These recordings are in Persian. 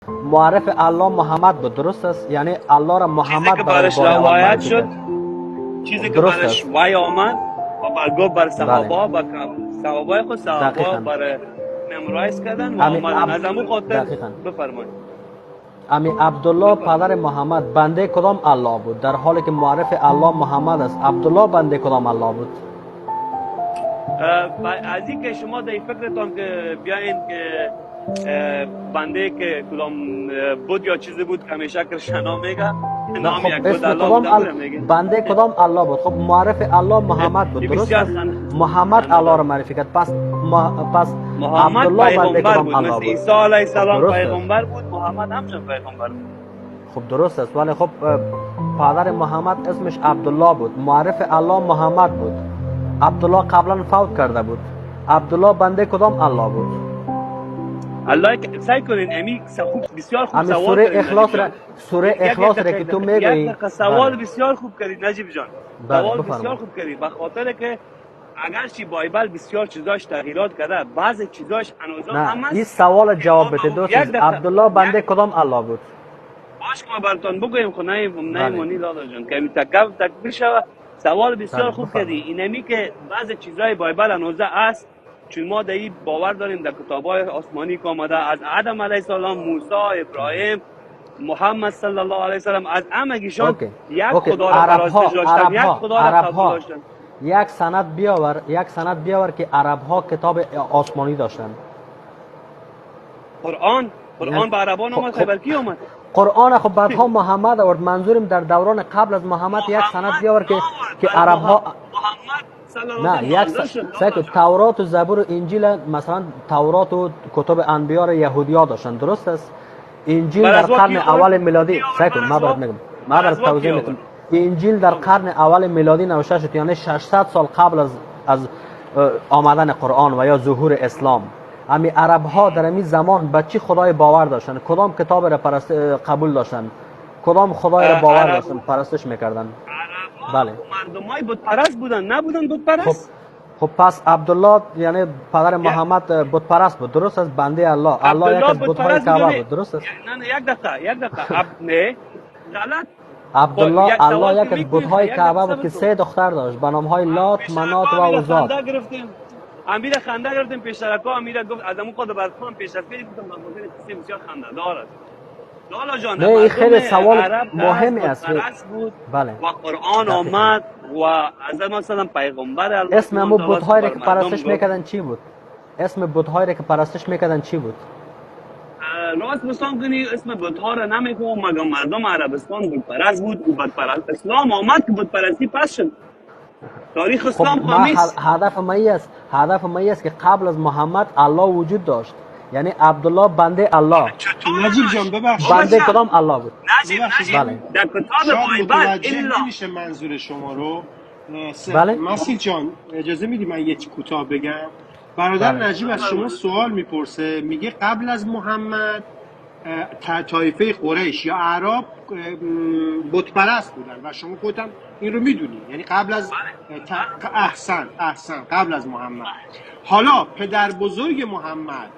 معرف الله محمد بود، درست است؟ یعنی الله را چیزی محمد که برای برش بار اول روایت معرفی شد، کرد. چیزی که درست برش است. وحی آمد و بر گفت بر بله صحابه، بر صحابه خود، صحابه دقیقاً. بر memorize کردن و امی آمدن. از همون خاطر دقیقاً. بفرمایید. امی عبدالله بفرمایید. پدر محمد بنده کدام الله بود؟ در حالی که معرف الله محمد است، عبدالله بنده کدام الله بود؟ از این که شما در فکرتان که بیاین که بنده که کدام بود یا چیزی بود که همیشه کرشنا میگه نه نام خب یک بود اسم الله کدام بوده رو میگه. بنده کدام الله بود؟ خب معرف الله محمد بود، این درست بسیار است؟ محمد خنده الله دار. را معرفی کرد. پس پس محمد عبدالله بنده پیغمبر کدام بود، الله مثل بود؟ عیسی علیه خب السلام درست است. پیغمبر بود، محمد همچون پیغمبر بود. خب درست است، ولی خب پدر محمد اسمش عبدالله بود، معرف الله محمد بود. عبدالله قبلا فوت کرده بود. عبدالله بنده کدام الله بود؟ الله که سعی کنین امی خوب بسیار خوب امی سوال سوره کردین نجیب اخلاص را جان. سوره یک اخلاص را دقیقه که تو یک میگویی. دقیقه سوال بله بسیار خوب کردید نجیب جان. بله سوال بسیار بفرما. خوب کردید، به خاطر که اگرچه بایبل بسیار چیزاش تغییرات کرده، بعض چیزاش هنوز نه هم این است سوال که جواب ما بده به دوست یک عزیز. دقیقه عبدالله بنده یک کدام الله بود؟ باش که ما براتون بگویم خب نه بله مونی لالا جان که تکب تکبیر شوه. سوال بسیار بله خوب بفرما. کردی. اینمی که بعض چیزای بایبل هنوز است، چون ما در این باور داریم در کتابای آسمانی که آمده از آدم علیه السلام، موسی، ابراهیم، محمد صلی الله علیه وسلم، از همگیشان okay یک okay. خدا را عرب ها پرستش داشتن، عرب یک ها خدا را عرب قبول ها داشتن. یک سند بیاور، یک سند بیاور که عرب ها کتاب آسمانی داشتن. قرآن قرآن یعنی به عربان خب آمد، خب خیبر کی آمد؟ قرآن خب بعدها محمد آورد. منظورم در دوران قبل از محمد یک سند محمد بیاور که نآورد، که بر عرب ها محمد صلی الله نه علیه یک و نازل شد سعی لالا کن جان. تورات و زبور و انجیل، مثلا تورات و کتب انبیا را یهودیا داشتن، درست است؟ انجیل بر در از وا قرن کی آورد؟ اول میلادی، کی آورد سعی کن بر ما از برات وا؟ میگم، ما بر برات از وا کی توضیح آورد؟ میتم. انجیل در قرن اول میلادی نوشته شد، یعنی 600 سال قبل از آمدن قرآن و یا ظهور اسلام. امی عرب ها در امی زمان به چی خدای باور داشتن؟ کدام کتاب را قبول داشتن؟ کدام خدای را باور عرب داشتن؟ پرستش میکردن؟ عربا بله. مردمای بت پرست بودن، نبودن بت خب پرست؟ خب پس عبدالله یعنی پدر یک محمد بت پرست بود، درست است؟ بنده الله، الله یک عبدالله از بت بت‌های پرست بود کعبه نه؟ بود، درست است؟ نه نه، یک دقیقه یک دقیقه نه غلط. خب عبدالله یک الله سوال یک که از میکنید بت‌های یک دقیقه کعبه بود صبر که کن. سه دختر داشت به نام‌های لات، منات پیشرکا و امیره عزات. خنده گرفتیم، امیره خنده گرفتیم پیشرکا. امیره گفت از امون خود برخوان پیش از پیش گفتم من قصه بسیار خنده دار است. لالا جان نه این مردم خیلی سوال عرب که هست مهمی بت است. پرست بود بله و قرآن دقیقاً. آمد و از مثلا پیغمبر الله اسم سبحانه امو تعالی بت‌هایی را بر که مردم پرستش گفت میکردن چی بود؟ اسم بت‌هایی را که پرستش میکردن چی بود؟ راست بسان کنی اسم بت‌ها را نمیگم، مگه مردم عربستان بت پرست بود و بت پرست اسلام آمد که بت پرستی پس شد. تاریخ خب اسلام ما خامیس. هدف ما ای است، هدف ما ای است که قبل از محمد الله وجود داشت، یعنی عبدالله بنده الله. چطور نجیب جان نداشت؟ ببخشید، بنده بابا کدام الله بود؟ نجیب ببخشید نجیب بله در کتاب شاید بایبل متوجه الا نمیشه منظور شما رو. بله مسیح جان اجازه میدی من یه کوتاه بگم؟ برادر بله نجیب از شما سوال میپرسه، میگه قبل از محمد طایفه قریش یا اعراب بتپرست بودن و شما خودت این رو میدونی، یعنی قبل از احسن احسن قبل از محمد. حالا پدر بزرگ محمد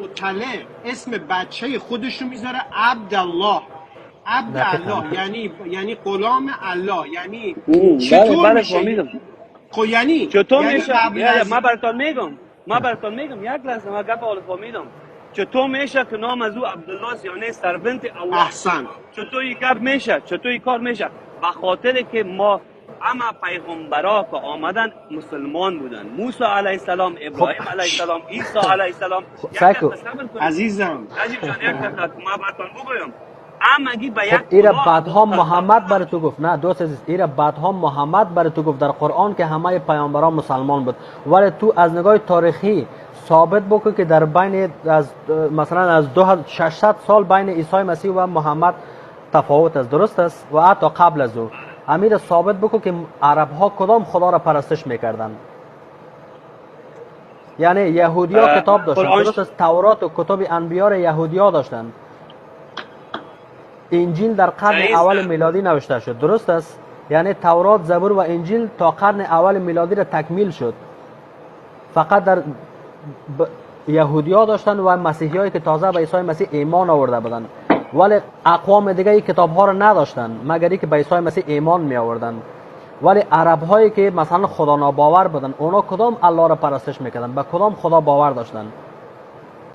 مطلع اسم بچه خودش رو میذاره عبدالله، عبد الله یعنی غلام الله، یعنی چطور بله میشه؟ فهمیدم. خب یعنی چطور یعنی میشه؟ قبل از من براتون میگم، من براتون میگم یک لحظه، من گپ حال فهمیدم. چطور میشه که نام از او عبدالله است، یعنی servant الله؟ احسن. چطور این گپ میشه؟ چطور این کار میشه؟ به خاطر که ما اما پیغمبرا که آمدن مسلمان بودن، موسی علیه السلام، ابراهیم علیه السلام، عیسی علیه السلام. خب، یک سعی کن. دقیقه صبر کنید. عزیزم عجیب جان یک دقیقه ما براتون بگویم. امگی به خب یک ایره خدا بعدها محمد برای تو گفت. نه دوست عزیز، ایره بعدها محمد برای تو گفت در قرآن که همه پیامبران مسلمان بود، ولی تو از نگاه تاریخی ثابت بکن که در بین از مثلا از 2600 سال بین عیسی مسیح و محمد تفاوت است، درست است؟ و حتی قبل از او امیر ثابت بکن که عرب ها کدام خدا را پرستش میکردن. یعنی یهودیا کتاب داشتن، درست است؟ تورات و کتب انبیا را یهودیا داشتن. انجیل در قرن اول میلادی نوشته شد، درست است؟ یعنی تورات، زبور و انجیل تا قرن اول میلادی را تکمیل شد. فقط در یهودیا داشتن و مسیحیایی که تازه به عیسی مسیح ایمان آورده بودن، ولی اقوام دیگه این کتاب ها رو نداشتن مگر اینکه به عیسی مسیح ایمان می آوردن. ولی عرب هایی که مثلا خدا ناباور بودن، اونا کدام الله را پرستش میکردن؟ به کدام خدا باور داشتن؟